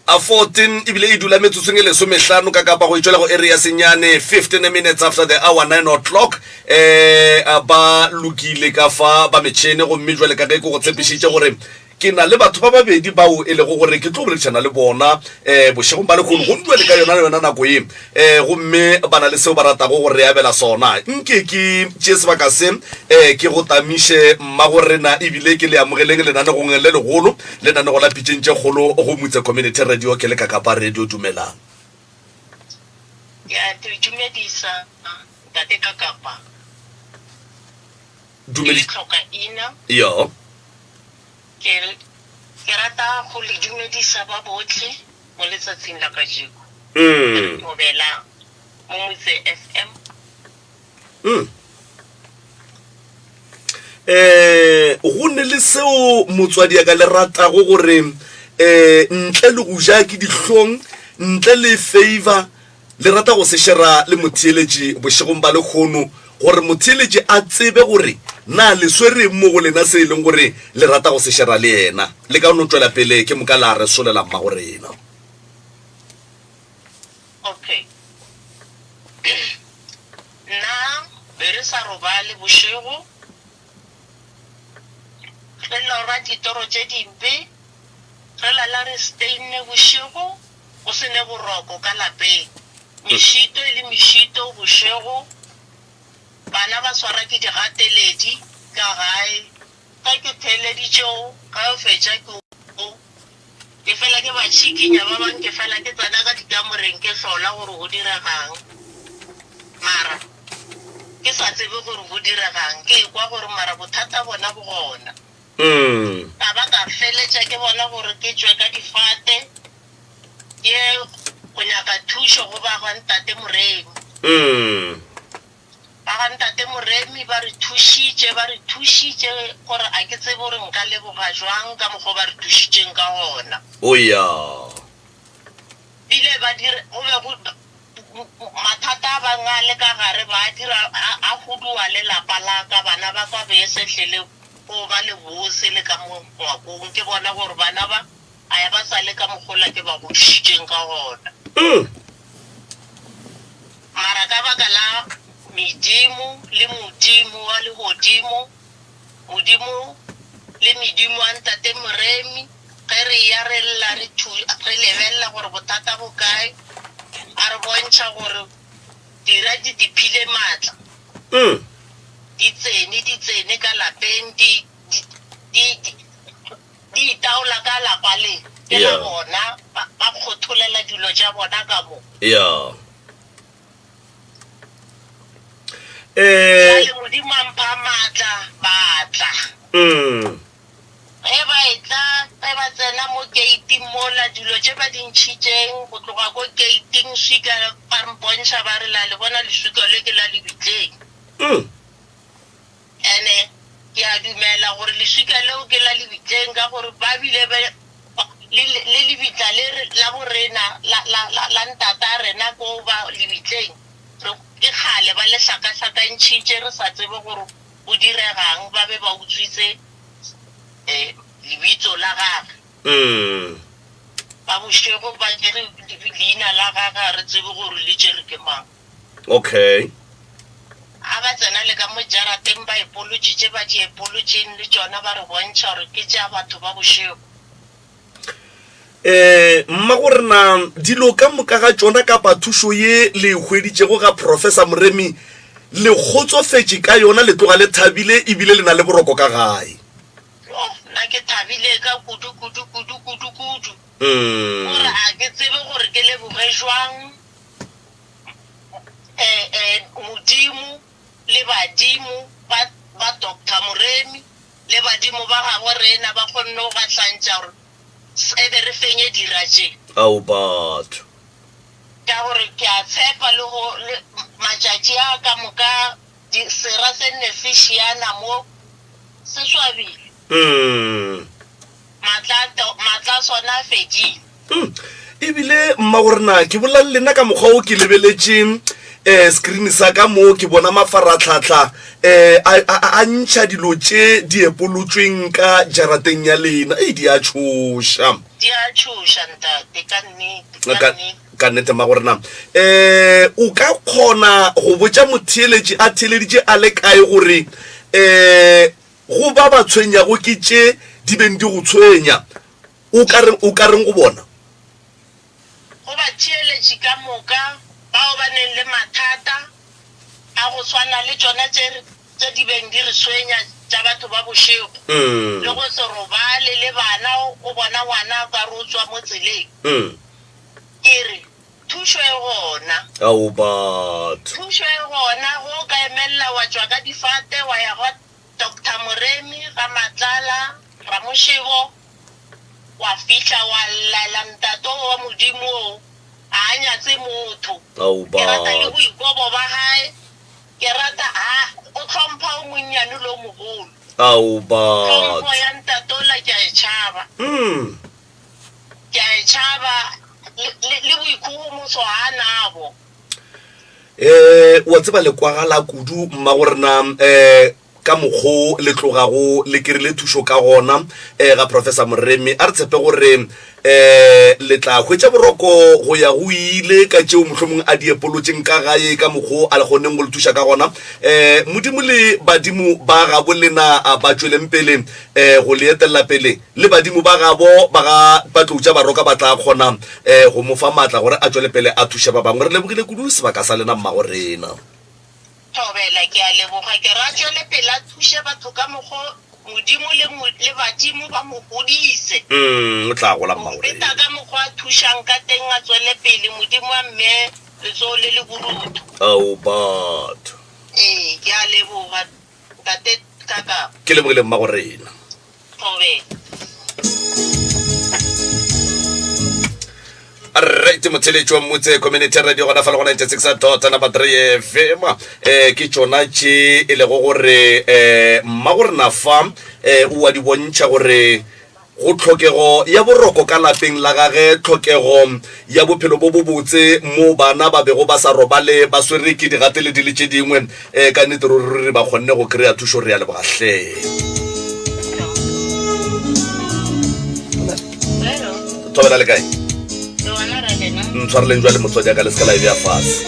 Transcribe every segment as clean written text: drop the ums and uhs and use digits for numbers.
A 14 ebile e dula metsotsong e lesomehlano ka kapa go e tšwela go area ya senyane 15 minutes after the hour 9 o'clock eh ba lokile ka fa ba metšhene gomme jwale ka ge ke go tshepišitše gore ke na le batho ba babedi bao e lego gore ke tlo boledišana le bona um bošegong ba lekgono gomme jwale ka yona yona nako ye um gomme ba na le seo ba ratago go re abela sona nke ke tšee sebaka se um ke go tamiše mmagorena ebile ke le amogeleng lenanegong le legolo Lenanego la Pitšeng tše Kgolo go Mutse Community Radio ke le Kakapa Radio. Dumelang. Ke a te dumedisa ntate Kakapa. Ke le tlhoka ina. Yo. Ke ke rata go le dumedisa ba botlhe mo letsatsing la kajeko. Mm. Thobela mo Mutse FM. Mm. Eh, go ne le seo motswadi ya ka le ratago gore eh ntle le go ja ke dihlong ntle le favor le rata go se shera le motheeletši bošegong ba lekgono gore motheeletši a tsebe gore na le swereng mo go lena se e leng gore le rata go se shera le yena le ka no tšwela pele ke moka la re solela mmago rena. Okay. Nna be re sa robale bošego, re lora ditoro tše dimpe, re lala re stainne bošego, go se ne boroko ka lapeng. Mešito e le mešito bošego, bana ba swara ke digateledi ka gae. Ge ke theeleditše o, ge o fetša ke o. Ke fela ke ba tšhikinya ba bang ke fela ke tsena ka dikamoreng ke hlola gore go diregang. Mara ke sa tsebe gore go diregang, ke ekwa gore mara bothata bona bo gona. Ka ba ka feletša ke bona gore ke tšwe ka difate ke ye go nyaka thušo go ba ga Ntate Moremi. Ba ga Ntate Moremi ba re thušitše, ba re thušitše gore a ke tsebe gore nka leboga jwang ka mokgwa o ba re thušitšeng ka gona. O ya. Bile ba dira, go be go, mathata a bang a le ka gare, ba dira, a, a huduwa le lapa la ka, bana ba ka be se hlele go ba le bose le ka mo ngwakong. Ke bona gore bana ba, a ya ba sa le ka mokgwa ola ke ba godišitšeng ka gona. Mara ka baka la medimo le Modimo wa legodimo, Modimo le medimo wa Ntate Moremi, ge re eya re lla re thu, re lebelela gore bothata bo kae, a re bontšha gore dira di di phile maatla, di tsene, di tsene ka lapeng, di, di, di, di, di itaola ka lapa le, ke la bona, ba, ba kgotholela dilo tša bona ka mo. Yeah. Eh. Bjale Modimo a mpha maatla, ba tla. Mm. Ge ba etla, ge ba tsena mo keiting mola, dilo tše ba di ntšhitšeng go tloga ko keiting, swika, ba mpontšha ba re, La le bona leswika le ke la lebitleng. Mm. Ene ke a dumela gore leswika leo ke la lebitleng, ka gore ba bile ba le, le lebitla le re, la borena, la, la, la, la ntata rena ko ba lebitleng. Re, ke kgale ba le hlakahlakantšhitše, re sa tsebe gore go diregang, ba be ba utswitse eh, lebitso la gage. Mm. Ba bošego ba tšere leina la gage, ga re tsebe gore le tšere ke mang. Okay. A ba tsena le ka mo jarateng ba epolotše tše ba di epolotšeng le tšona ba re bontšha gore ke tša batho ba bošego. Eh, mmagorena, dilo ka moka ga tšona kapa thušo ye le e hweditšego ga Professor Moremi, le kgotsofetše ka yona, le tloga le thabile ebile le na le boroko ka gae? Yoh, nna ke thabile ka kudu, kudu, kudu, kudu, kudu. Gore a ke tsebe gore ke leboge jwang. eh, eh, Modimo le badimo ba, ba Doctor Moremi le badimo ba gabo rena ba kgonne go gahlantša gore e be re fenye dira tše. Ao batho. Ka gore ke a tshepa le go, le, matšatši a ka moka di, sera se nne se šiana mo, se swabile. Mm. Matla, matla a sona a fedile. Mm. Ebile mmagorena ke bolela le lena ka mokgwa o ke lebeletše um. um screen sa ka mo ke bona mafaratlhatlha um a, a, a ntšha dilo tše di epolotšweng ka jarateng ya lena. Ei, di a tšhoša. Di a tšhoša, ntate, ka nnete, ka Ka, nnete. ka nnete, mmagorena. Um o ka kgona go botša motheeletši a theeleditše a le kae gore um go ba ba tshwenyago ke tše di beng di go tshwenya, o ka reng, o ka reng go bona? Go batheeletši ka moka bao ba neng le mathata a go swana le tšona tše, tše di beng di re tshwenya tša batho ba bošego, le go se robale le bana, o bona ngwana a ka re o tšwa mo tseleng, ke re, thušo e gona. Ao batho. Thušo e gona, ge o ka emelela wa tšwa ka difate wa ya gwa Doctor Moremi, ga Matlala, Ramošebo, wa fihla wa llela Ntate o wa Modimo o, ga a nyatse motho. Ao Ke rata le batho. boikobo ba gae, ke rata ha o hlompha o monnyane le o mogolo. Ao Tlhompho batho. ya Ntate ola ke a e tšhaba. Ke a e tšhaba, le, le, le boikgogomošo ga a nabo. Eh, wa tseba le kwagala kudu mmagorena eh ka mokgo le tlogago le kerile thušo ka gona eh ga Professor Moremi. A re tshepe gore eh le tla hwetša boroko go ya go ile ka tšeo mohlomong a di epolotšeng ka gae ka mokgo a le kgoneng go le thuša ka gona. Eh Modimo le badimo ba gabo lena a ba tšweleng pele eh go le etelela pele le badimo ba gabo ba ga Batlou tša Baroka ba tla kgona um go mo fa maatla gore a tšwele pele a thuše ba bangwe. Re lebogile kudu sebaka sa lena mmago rena. Thobela, ke a leboga. Ke re a tšwele pele a thuše batho ka mokgo Modimo le, le badimo ba mo godise. Mm, o tla gola Go mmago feta rena. ka mokgo a thušang ka teng a tswele pele, Modimo a mmee letsogo le le borutho. Ao batho. Ee, ke a leboga Ntate Kakapa. Ke lebogile mmago rena. Thobela. Right, motheletši wa Mmutse Community Radio gona fa le go 96 dot number 3 FM. Eh ke tšona tše e lego gore eh mma gore na fa eh o a di bontšha gore go tlhokego ya boroko ka lapeng la gage, tlhokego ya bophelo bo bobotse mo bana ba bego ba sa robale ba swere ke digateledi le tše dingwe. Eh ka nnete ruri ruri ba kgonne go kry-a thušo, re a leboga hle. Thobela le kae? Ntshwareleng jwale motswadi ya ka le se ka la e bea fase.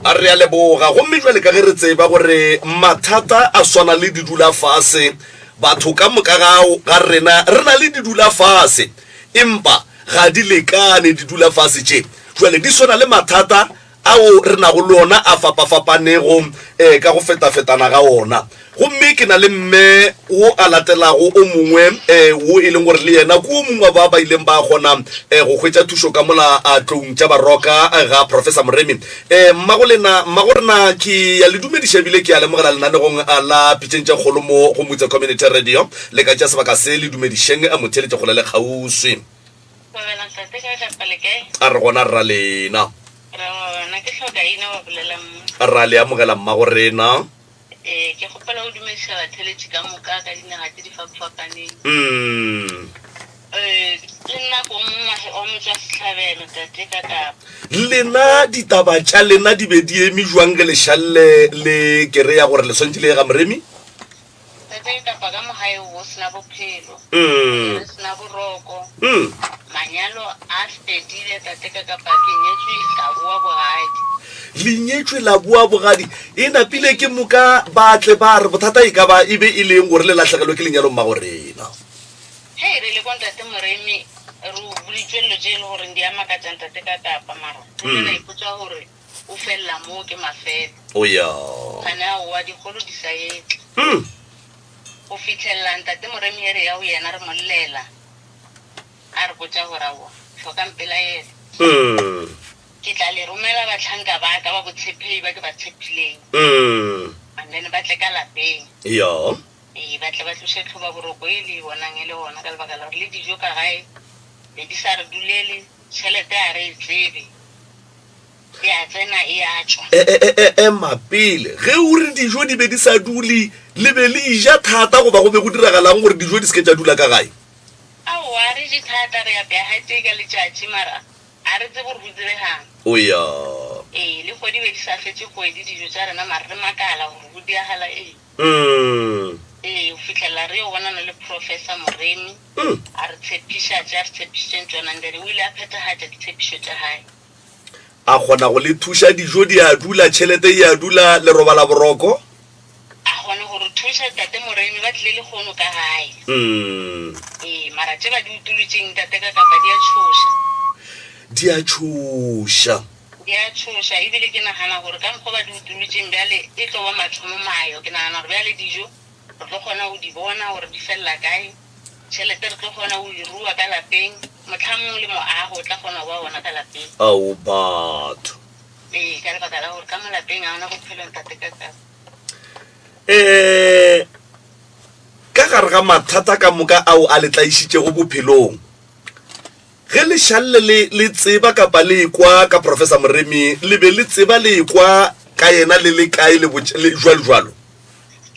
A re a leboga. Gomme jwale ka ge re tseba gore mathata a swana le didula fase, batho ka moka ga, ga rena re na le didula fase, empa ga di lekane didula fase tše. Jwale di swana le mathata ao re nago le ona a fapafapanego eh, ka go fetafetana ga ona. Gomme ke na le mme wo a latelago o mongwe eh, wo e leng gore le yena ke o mongwe wa ba ba ileng ba kgona eh, go hwetša thušo ka mola a tloung tša Baroka eh, ga Professor Moremi. Eh, mmago lena, mmago rena ke ya le dumediša ebile ke ya lemogela lenanegong eh, la Pitšeng tše Kgolo mo go Mutse Community Radio. Le ka tšea sebaka se le dumedišeng eh, motheeletši kgole le kgauswi. Thobela ntate ka lapa le kae? A re gona rra lena. Re gona ke hloka ina wa bolela mma. Ra le amogela mmago rena. Ee, ke kgopela go dumediša batheeletši ka moka ka dinaga tše di fapafapaneng. Mm. Ee, le nna ko mongwe wa motšwasehlabelo, tate ka Kapa. Lena ditaba tša lena di be di eme jwang ge le šalle le kereya gore le swantše le ye ga Moremi? Tate ka Kapa ka mo gae go se na bophelo, Mm. re se na boroko, Mm. manyalo a fedile tate ka Kapa ke nyetšwe ka boa bogadi. Le nyetšwe la boa bogadi e napile ke moka ba tle ba re bothata e ka ba e be e leng gore le lahlegelwe ke lenyalo mmago rena. Hei re le kwa ntate Moremi re o boditšwe dilo tše e le goreng di a makatša ntate ka Kapa mara re ile ra ipotša gore o felela moo ke mafelo. O ya. Kgane aowa dikgolo di sa etla. Mm. Go fihlelela ntate Moremi e re ya go yena re mo llela a re botša gore aowa hlokang pelaelo. Mm. Ke tla le romela bahlanka ba ka ba botshepegi ba ke ba tshepileng. Mm. And then ba tle ka lapeng. Ya. Ee, ba tle ba tloše tlhobaboroko e le e bonang e le gona ka lebaka la gore le dijo ka gae be di sa re dulele, tšhelete ga re e tsebe, e a tsena e a tšwa. E, e, e, e, ema pele. Ge o re dijo di be di sa dule, le be le eja thata goba go be go diragalang gore dijo di se ke tša dula ka gae? Aowa, re je thata, re apea gatee ka letšatši mara. Ga re tsebe gore go diregang. O ya. Ee, le kgwedi be di sa fetše kgwedi dijo tša rena mare re makala gore go diagala eng. Ee, go fihlelela re yo bonana le Professor Moremi, a re tshepiša tše a re tshepišitšeng tšona, and then o ile a phethagatša ditshepišo tša gae. A kgona go le thuša, dijo di a dula, tšhelete e a dula, le robala boroko? A kgona go re thuša, Tate Moremi, ba tlile lehono ka gae. Ee, mara tše ba di utolotšeng, Tate Kakapa, di a tšhoša. Di a tšhoša. Di a tšhoša, ebile ke nagana gore ka mokgwa ba di utolotšeng bjale e tlo ba mathomomayo. Ke nagana gore bjale dijo re tlo kgona go di bona gore di felela kae, tšhelete re tlo kgona go e rua ka lapeng, mohlamongwe le moago o tla kgona go ba gona ka lapeng. Ao batho. Ee, ka lebaka la gore ka mo lapeng ga gona bophelo Ntate Kakapa. Um ka gare ga mathata ka moka ao a le tlaišitšego bophelong, Ge le šalle le, le tseba kapa le ekwa ka Professor Moremi, le be le tseba le ekwa ka yena le le kae le botša, le jwalo jwalo.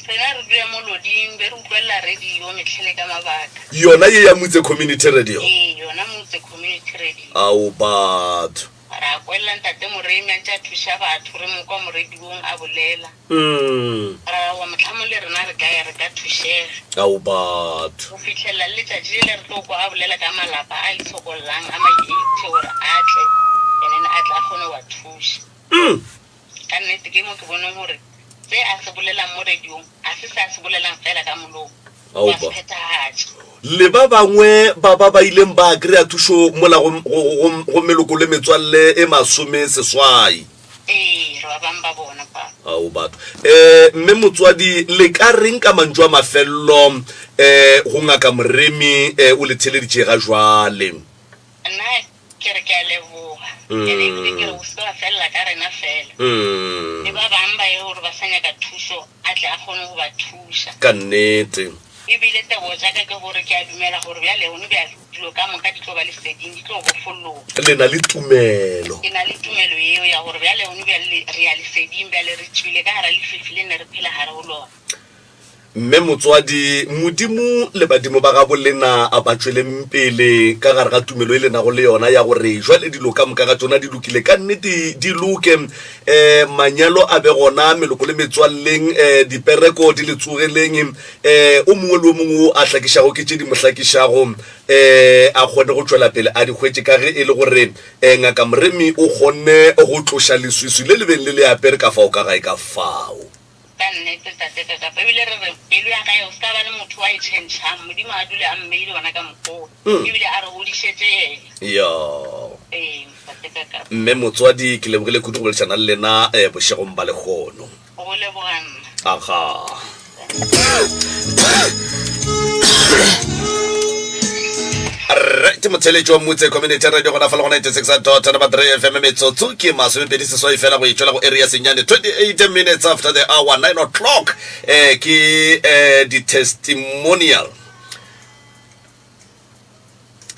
Rena re dula mo loding, be re utlwelela radio mehlele ka mabaka. Yona ye ya Mutse Community Radio? Ee, yona Mutse Community Radio. Ao batho. Ra kwelela Ntate Moremi a ntše a thuša batho, re mo kwa mo radiong a bolela. Ra re aowa mohlamo le rena re ka ya re ka thušega. Ao batho. Go fihlelela le letšatši le le re tlo kwa a bolela ka malapa a itshokollang a ma-eighty gore a tle and then a tle a kgone go ba thuša. Ka nnete ke mo ke boneng gore se a se bolelang mo radiong a se se a se bolelang fela ka molomo, o a se phethagatša. Le ba bangwe ba ba ba ileng ba kry-a thušo mola go, go, go, go meloko le metswalle e 60. Ee, re ba bang ba bona, papa. Ao batho. Eh, mme motswadi, le ka reng ka mantšu a mafello eh, go Ngaka Moremi eh, o le theleditše ga jwale? Nna ke re ke a leboga. Ene ebile ke re o se ke wa felela ka rena fela. Le ba bang ba e gore ba sa nyaka thušo a tle a kgone go ba thuša. Ka nnete. Ebile tebogo tša ka ke gore ke a dumela gore bjale gone bjale dilo ka moka di tlo ba leseding, di tlo bofologa. Le na le tumelo. Ke na le tumelo yeo ya gore bjale gone bjale re ya leseding, bjale re tšwile ka gara lefifi le ne re phela gare go lona. Mme motswadi, Modimo le badimo ba gabo lena a ba tšweleng pele ka gare ga tumelo e le nago le yona ya gore jwale dilo ka moka ga tšona di lokile. Ka nnete di loke. Um manyalo a be gona, meloko le metswalleng, um dipereko di le tsogeleng, um o mongwe le o mongwe o a hlakišago ke tše di mo hlakišago, um a kgone go tšwela pele a di hwetše ka ge e le gore um Ngaka Moremi o kgonne go tloša leswiswi le le beng le le apere ka fao ka gae ka fao. Ka nnete, Tate Kakapa. Ebile re re, pelo ya gae, go se ka ba le motho wa e tšhentšhang. Modimo a dule a mmeile gona ka mokgwa wo, ebile a re godišetše yena. Ya. Ee, Tate Kakapa. Mme motswadi, ke lebogile kudu go boledišana le lena eh, bošegong ba lehono. Go leboga nna. Aga. Rre ke motheletši wa Mutse Community Radio gona fa le go 96.3 FM metsotso ke masomepedi seswai fela go etšwela go area senyane 28 minutes after the hour 9 o'clock eh, ke eh, di-testimonial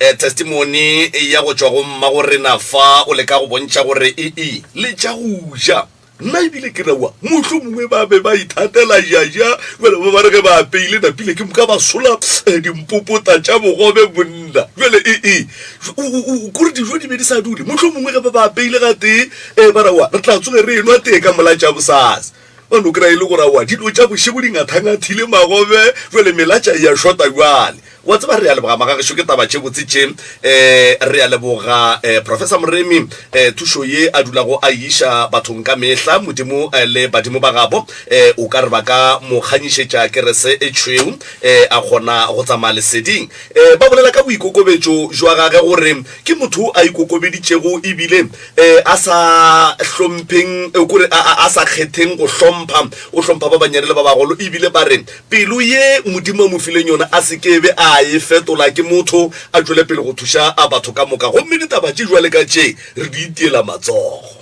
eh, testimony ya go tšwa go mmagorena fa o leka go bontšha gore ee le tša go ja Nna ebile ke raua, mohlomongwe ba be ba ithatela jaja, bjale ba ba re ge ba apeile napile ke moka ba sola eh, dimpopota tša bogobe monna. Bjale ee, kore dijo di be di sa dule, mohlomongwe ge ba ba apeile gatee eh, ba raua re tla tsoge re enwa tee ka mola tša bosasa. Ba no kry-a e le gore aowa dilo tša bošego di ngathangathile magobe, bjale melatša e a shota bjale. Wa tseba, re a leboga magagešo, ke taba tše botse tše. Um re a leboga um Professor Moremi, um thušo ye a dulago a e iša bathong ka mehla. Modimo le badimo ba gabo um o ka re ba ka mo kganyišetša kerese e tšhweu, um a kgona go tsamaya leseding. Um ba bolela ka boikokobetšo jwa gage gore ke motho a ikokobeditšego ebile um a sa hlompheng, kore a sa kgetheng go hlompha, o hlompha ba bannyane le ba bagolo, ebile ba re Pelo ye Modimo a mo fileng yona a se ke be a e fetola ke motho, a tšwele pele go thuša a batho ka moka. Gomme ditaba tše bjale ka tše re di itiela matsogo.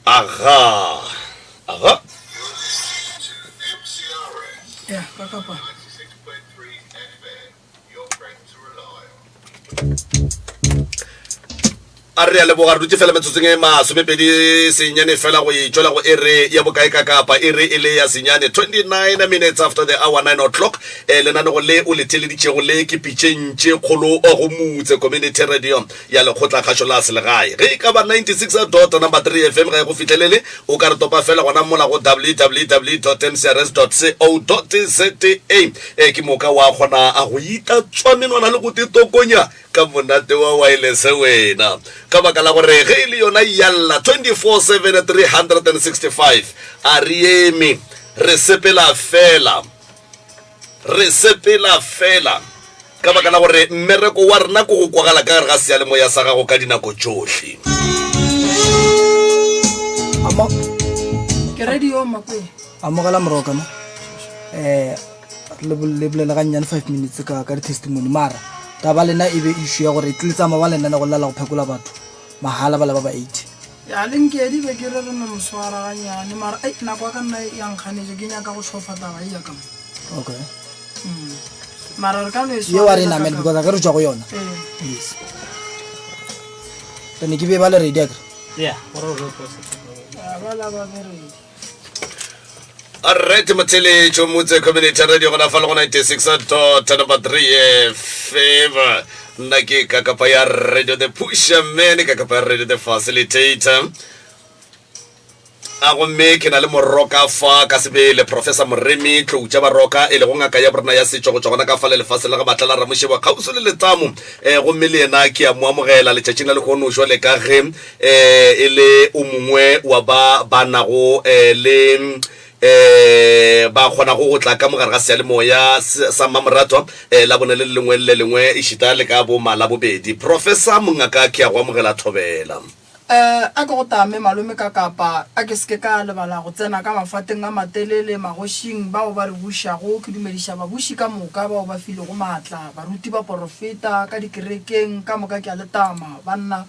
Aga. Aga. Ya, ka kapa. A re a leboga, re dutše fela metsotsong e masomepedi senyane fela go e tšwela go iri ya bokae ka kapa iri e le ya senyane, 29 minutes after the hour 9 o'clock. E, lenanego le o le theeleditšego le ke pitšeng tše kgolo go Mutse Community Radio ya Lekgotlakgašo la Selegae. Ge e ka ba 96 dot number 3 FM ga e go fihlelele, o ka re topa fela gona mola go www dot mcrs dot co dot za. E, ke moka wa kgona go itatswa menwana le go titokonya ka monate wa waelese wena ka baka la gore ge e le yona yalla 24/7 365 a re eme re sepela fela re sepela fela ka baka la gore mmereko wa rena ko go kwagala ka gare ga seyalemoya sa gago ka dinako tšohle. Ke radio Makweng. Amogela moroka mo eh le bolele gannyane 5 minutes ka ka di-testimony mara taba lena e be issue ya gore tle tsamaya ba lenane go llela go phekola batho mahala ba le ba ba 80 Ya le nkedi be ke re re no mo swara ganyane mara ei nako ya ka nna ya nkganetše ke nyaka go tšhofa taba e ya ka mo. Okay. Mara re ka no e ye wa re namela because a ke re tswa go yona. Ee. Yes. Re ne ke be ba le ready akere. Yeah, gore o re post. Ya ba la ba be ready. Alright, motheletšo Motse Community Radio gona fa le go 96 dot number 3 FM. Nna ke kakapa ya Radio the Pusher Man, kakapa ya Radio the Facilitator. A gomme ke na le moroka fa ka sebele Professor Moremi Tloutša Baroka e lego ngaka ya borena ya setšo go tšwa gona ka fa le lefase la ga Matlala Ramošebo kgauswi le Letamo. Eh, gomme le yena ke a mo amogela letšatšing la lehono jwale ka ge eh, e le o mongwe wa ba ba nago eh, le eh, ba kgonago go tla ka mogare ga seyalemoya sa mmamoratwa eh, la bone le lengwe le lengwe ešita le ka bo malabobedi. Professor mongaka ke a go amogela thobela. Eh, a ke go tame malome ka kapa, a ke se ke ka lebala go tsena ka mafateng a matelele magošing bao ba re bušago, ke dumediša babuši ka moka bao ba filego maatla, baruti baporofeta ka dikerekeng ka moka ke a le tama, banna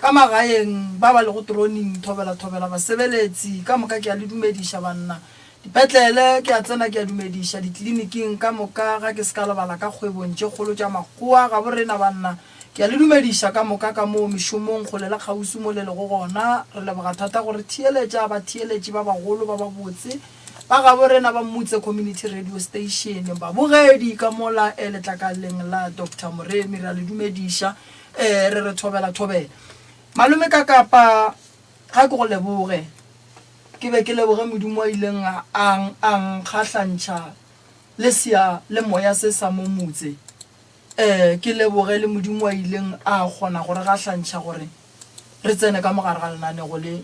Ka magaeng, ba ba lego troning, thobela, thobela, basebeletsi, ka moka ke a le dumediša, banna. Dipetlele, ke a tsena ke a dumediša, ditleliniking, ka moka, ga ke se ka lebala ka kgwebong tše kgolo tša makgowa, gabo rena, banna, ke a le dumediša ka moka ka moo mešomong, kgole le kgauswi mo le lego gona. Re leboga thata go re theeletša, batheeletši ba bagolo ba babotse ba gabo rena ba Mmutse Community Radio Station, babogedi ka mola e letlakaleng la Doctor Moremi, re a le dumediša. Ee, re re thobela thobela. Malome ka kapa ga ke go leboge. Ke be ke leboge Modimo a ileng a a nkgahlantšha le sea le moya se sa mo motse. Ee, ke leboge le Modimo a ileng a kgona go re gahlantšha gore re tsene ka mo gare ga lenanego le.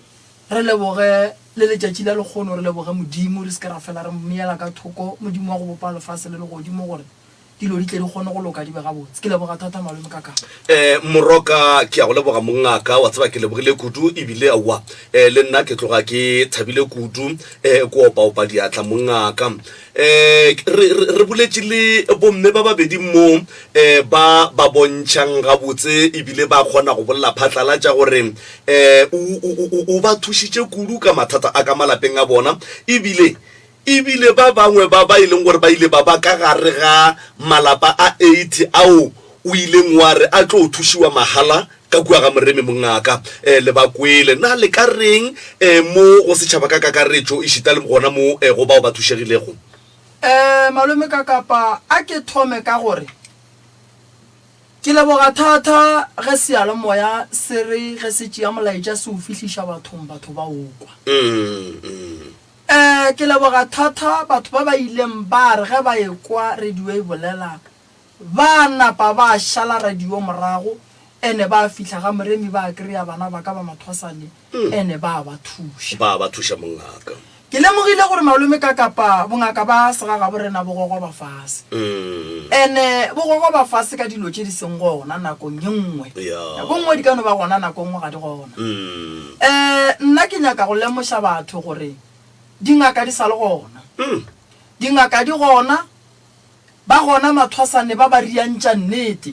Re leboge le letšatši la lekgono, re leboge Modimo, re se ke ra fela re mmeela ka thoko Modimo wa go bopa lefase le legodimo gore dilo di tle di kgone go loka di be gabotse. Ke leboga thata malome ka ka. Eh, Moroka, ke a go leboga mongaka, wa tseba ke lebogile kudu ebile aowa eh, le nna ke tloga ke thabile kudu eh, ko opaopa diatla mongaka. Eh, re, re, re boletše le bomme ba babedi mo eh, ba ba bontšhang gabotse ebile ba kgona go bolela phatlalatša gore eh, o, o, o, o ba thušitše kudu ka mathata a ka malapeng a bona ebile E bile ba bangwe ba ba e leng gore ba ile ba ba ka gare ga malapa a 80 ao o ileng wa re a tlo thušiwa mahala ka kua ga Moremi mongaka, le ba kwele. Na le ka reng mo go setšhaba ka kakaretšo, ešita le gona mo go bao ba thušegilego? Malome Kakapa, a ke thome ka gore ke leboga thata ge seyalemoya se re ge se tšea molaetša se o fihliša bathong, batho ba o kwa. Ee, ke leboga thata batho ba ba ileng ba re ge ba ekwa radio e bolela, ba napa ba šala radio morago ene ba fihla ga Moremi ba kreya bana ba ka ba mathwasane ene ba ba thuša. Ba ba thuša mongaka. Ke lemogile gore malome ka kapa bongaka ba segagaborena bo gogoba fase. Ene bo gogoba fase ka dilo tše di seng gona nakong ye nngwe. Nako nngwe di ka no ba gona nako nngwe ga di gona. Ee, nna ke nyaka go lemoša batho gore dingaka di sa le gona. Dingaka di gona, ba gona mathwasane ba ba riantša nnete.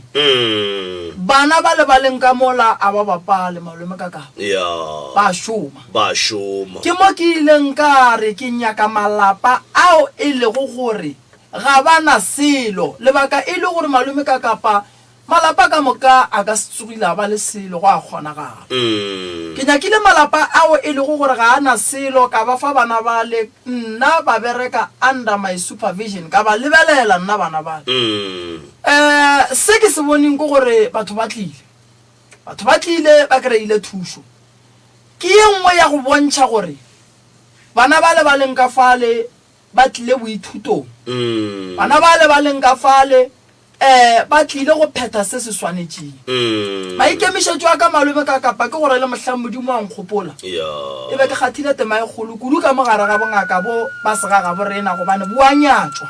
Bana ba le ba leng ka mola a ba bapale, malome ka kapa. Ba šoma. Ba šoma. Ke mo ke ileng ka re ke nyaka malapa ao e lego gore ga ba na selo, lebaka e le gore malome ka kapa. Malapa ka moka a ka se tsogile a ba le selo, go a kgonagala. Ke nyakile malapa ao e lego gore ga a na selo, ka ba fa bana bale, nna ba bereka under my supervision, ka ba lebelela nna bana bale. Um se ke se boneng ke gore batho ba tlile, batho ba tlile ba kry-ile thušo. Ke ye nngwe ya go bontšha gore bana bale ba leng ka fale ba tlile boithutong, bana bale ba leng ka fale Ee, ba tlile go phetha se se swanetšeng. Maikemišetšo a ka malome ka kapa ke gore le mohlang Modimo a nkgopola, e be ke kgathile tema e kgolo kudu ka mo gare ga bongaka bo ba segagabo rena gobane bo a nyatšwa.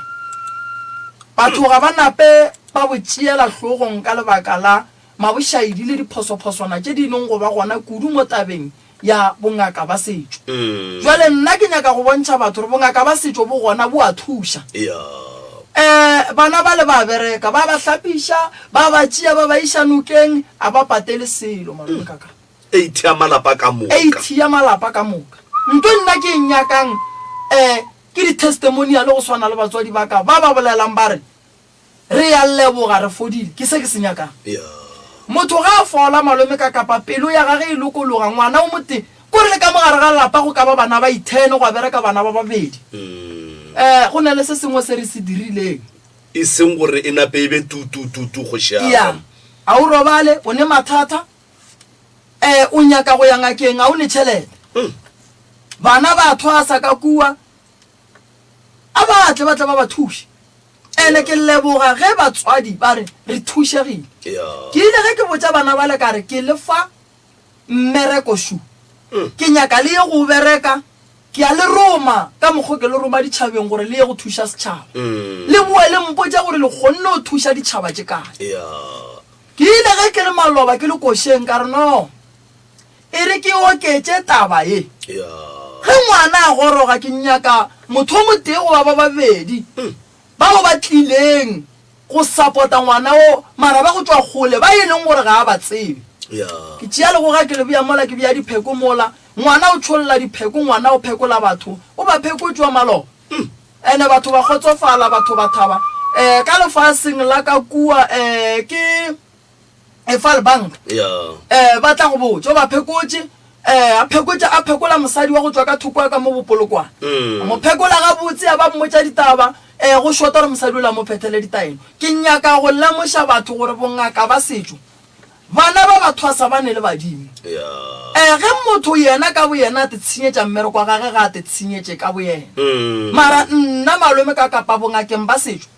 Batho ga ba nape ba bo tšeela hlogong ka lebaka la mabošaedi le diphosophoswana tše di nong go ba gona kudu mo tabeng ya bongaka ba setšo. Bjale nna ke nyaka go bontšha batho gore bongaka ba setšo bo gona, bo a thuša. Um bana bale ba bereka, ba ba hlapiša, ba ba tšea ba ba iša nokeng, a ba patele selo malome ka ka. 80 ya malapa ka moka. 80 ya malapa ka moka. Nto nna ke e nyakang um ke di-testimonial go swana le batswadi ba ka ba ba bolelang ba re, Re a leboga, re fodile. Ke se ke se nyakang. Motho ga a fola, malome ka kapa pelo ya gage e lokologa, ngwana o motee, kore le ka mo gare ga lapa go ka ba bana ba ithene, gwa bereka bana ba babedi. Um go na le se sengwe se re se dirileng. E seng gore e nape e be tu, tu, tu, tu, kgoši ya ka. Ya. A o robale, o ne mathata, um o nyaka go ya ngakeng, a o ne tšhelete. Bana ba thwasa ka kua, a ba tle ba tle ba ba thuše. Ene ke leboga ge batswadi ba re re thušegile. Ke ile ge ke botša bana bale ka re ke le fa mmereko šu. Ke nyaka le ye go o bereka, ke a le roma ka mokgo ke le roma ditšhabeng gore le ye go thuša setšhaba. Le boe le mpotše gore le kgonne go thuša ditšhaba tše kae. Ke ile ge ke le maloba ke le košeng ka re no e re ke oketše taba ye. Ge ngwana a goroga ke nyaka motho o motee goba ba babedi bao ba tlileng go sapota ngwana wo mara ba go tšwa kgole ba e leng gore ga a ba tsebe. Ke tšea legoga ke le bea mola ke bea dipheko mola, ngwana o tšholla dipheko, ngwana o phekola batho, o ba phekotšwa maloba. Ene batho ba kgotsofala, batho ba thaba. Um ka lefaseng la ka kua um ke. Efalbank um ba tla go botša o ba phekotše um a phekotše a phekola mosadi wa go tšwa ka thoko ya ka mo bopolokwane mm. a mo phekola gabotse a ba mmotša ditaba um go šota gore mosadi o la mo phethele ditaelo ke nyaka go lemoša batho gore bongaka ba setšo bana ba ba thwasa ba ne le badimo um ge motho yena ka boyena a te tshenyetša mmereko wa gage ga a te tshenyetše ka boyena mm. mara nna malome ka kapa bongakeng ba setšo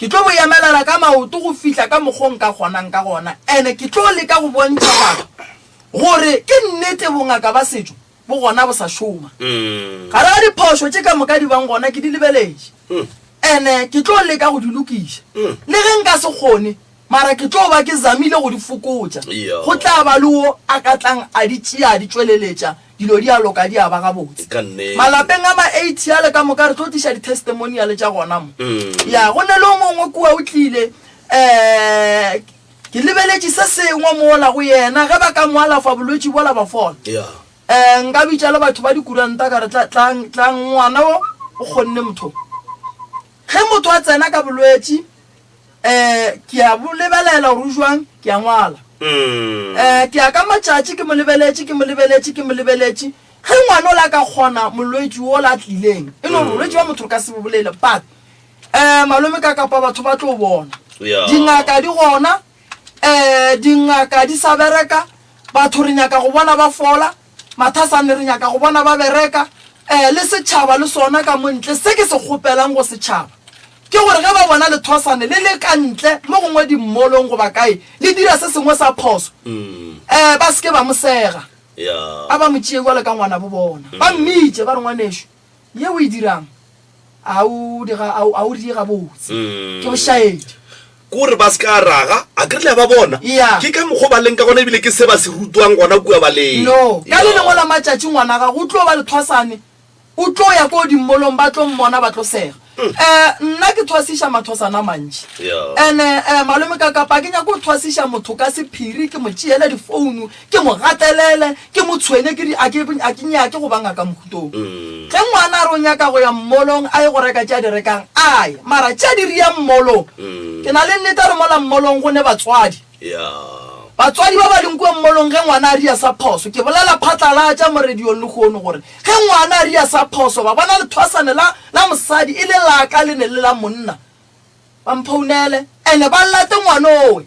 Ke tlo bo emelela ka maoto go fihla ka mokgo nka kgonang ka gona, ene ke tlo leka go bontšha batho gore ke nnete bongaka ba setšo bo gona bo sa šoma. Gare ga diphošo tše ka moka di bang gona ke di lebeletše, ene ke tlo leka go di lokiša. Le ge nka se kgone, mara ke tlo ba ke zamile go di fokotša. Go tla ba le wo a ka tlang a di tšea a di tšweleletša Dilo di a loka, di a ba gabotse. Ka nnete. Malapeng a ma-eighty ale ka moka re tlo tliša di-testimonial tša gona mo. Ya, go ne le o mongwe kua o tlile, um ke lebeletše se sengwe mola go yena, ge ba ka mo alafa bolwetši bola ba fola. Ya. Um nka bitša le batho ba dikuranta ka re, tla, tlang, tlang, ngwana wo o kgonne motho. Ge motho a tsena ka bolwetši, um ke a bo lebelela gore o jwang, ke a ngwala. Um ke ya ka matšatši ke mo lebeletše, ke mo lebeletše, ke mo lebeletše. Ge ngwana ola a ka kgona molwetši wola a tlileng, e no gore bolwetši bja motho re ka se bo bolele, but um malome ka kapa batho ba tlo bona. Dingaka di gona, um dingaka di sa bereka, batho re nyaka go bona ba fola, mathasane re nyaka go bona ba bereka, um le setšhaba le sona ka mo ntle. Se ke se kgopelang go setšhaba Ke gore ge ba bona lethwasane le le ka ntle, mo gongwe dimmolong goba kae, le dira se sengwe sa phoso, um ba se ke ba mo sega. A ba mo tšee bjalo ka ngwanabo bona. Ba mmitše, ba re, Ngwanešu, ye o e dirang a o di ga, a o die gabotse. Ke bošaedi. Ke gore ba se ka raga, a ke re le a ba bona? Ke ka mokgwa o ba leng ka gona ebile ke se ba se rutwang gona kua baleng. No. Ka le lengwe la matšatši ngwana gago o tlo ba lethwasane. O tlo ya ko dimmolong ba tlo mmona ba tlo sega. Um nna ke thwasiša mathwasana a mantši. Ene um malome ka kapa ke nyako thwasiša motho ka sephiri, ke mo tšeele difounu, ke mo gatelele, ke mo tshwenye, ke re a ke, a ke nyake go ba ngaka mohutong. Ge ngwana a re o nyaka go ya mmolong a ye go reka tše a di rekang, a ye. Mara tše a di riang mmolong, ke na le nnete ya gore mola mmolong go ne batswadi. Batswadi ba ba leng kua mmolong ge ngwana a ria sa phoso, ke bolela phatlalatša mo radiong lehono gore ge ngwana a ria sa phoso ba bona lethwasane la, la mosadi e le la ka le ne le la monna, ba mphounele ene ba late ngwanowe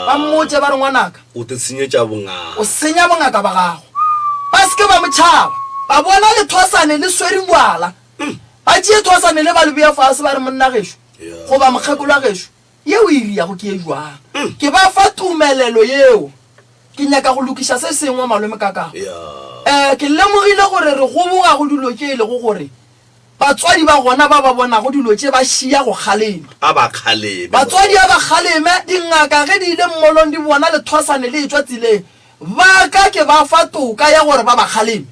ba mmotše ba re ngwanaka O te senyetša bongaka. O senya bongaka ba gago. Ba se ke ba mo tšhaba. Ba bona lethwasane le swere bjala. Ba tšee thwasane le ba le bea fase ba re monna gešo goba mokgekolo wa gešo Ye o e riago ke ye jwang? Ke ba fa tumelelo yeo. Ke nyaka go lokiša se sengwe, Malome Kakao. Eh, ke lemogile gore re goboga go dilo tše e lego gore batswadi ba gona ba ba bonago dilo tše ba šia go kgalema. A ba kgaleme. Batswadi a ba kgaleme. Dingaka ge di ile mmolong di bona lethwasane le etšwa tseleng, ba ka ke ba fa toka ya gore ba ba kgaleme.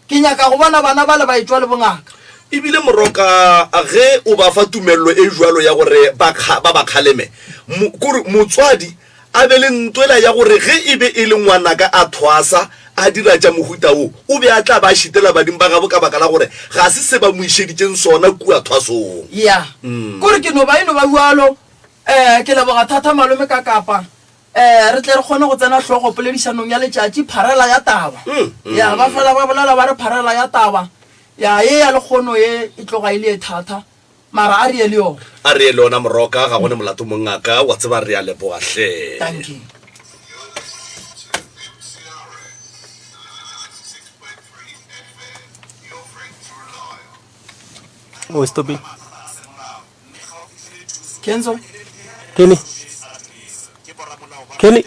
Ke nyaka go bona bana bale ba etšwa le bongaka. E bile Moroka ge o ba fa tumello e bjalo ya gore ba, ba ba kgaleme, mo, kore motswadi a be le ntwela ya gore ge e be e le ngwanaka a thwasa, a dira tša mohuta wo, o be a tla ba a šitela badimo ba gabo ka baka la gore ga se se ba mo išeditšeng sona kua thwasong. Ya, kore ke no ba e no ba bjalo. Eh, ke leboga thata malome ka kapa. Ee, re tle re kgone go tsena hlogo poledišanong ya letšatši, pharela ya taba. Ya, ba fela ba bolela ba re pharela ya taba. Ya, ye ya lekgono ye e tloga e le ye thata, mara a re ye le yona. A re ye le yona Moroka, ga go ne molato mongaka, wa tseba re a leboga hle. Dankie. Oh, stop it. Kenzo? Kenny. Kenny.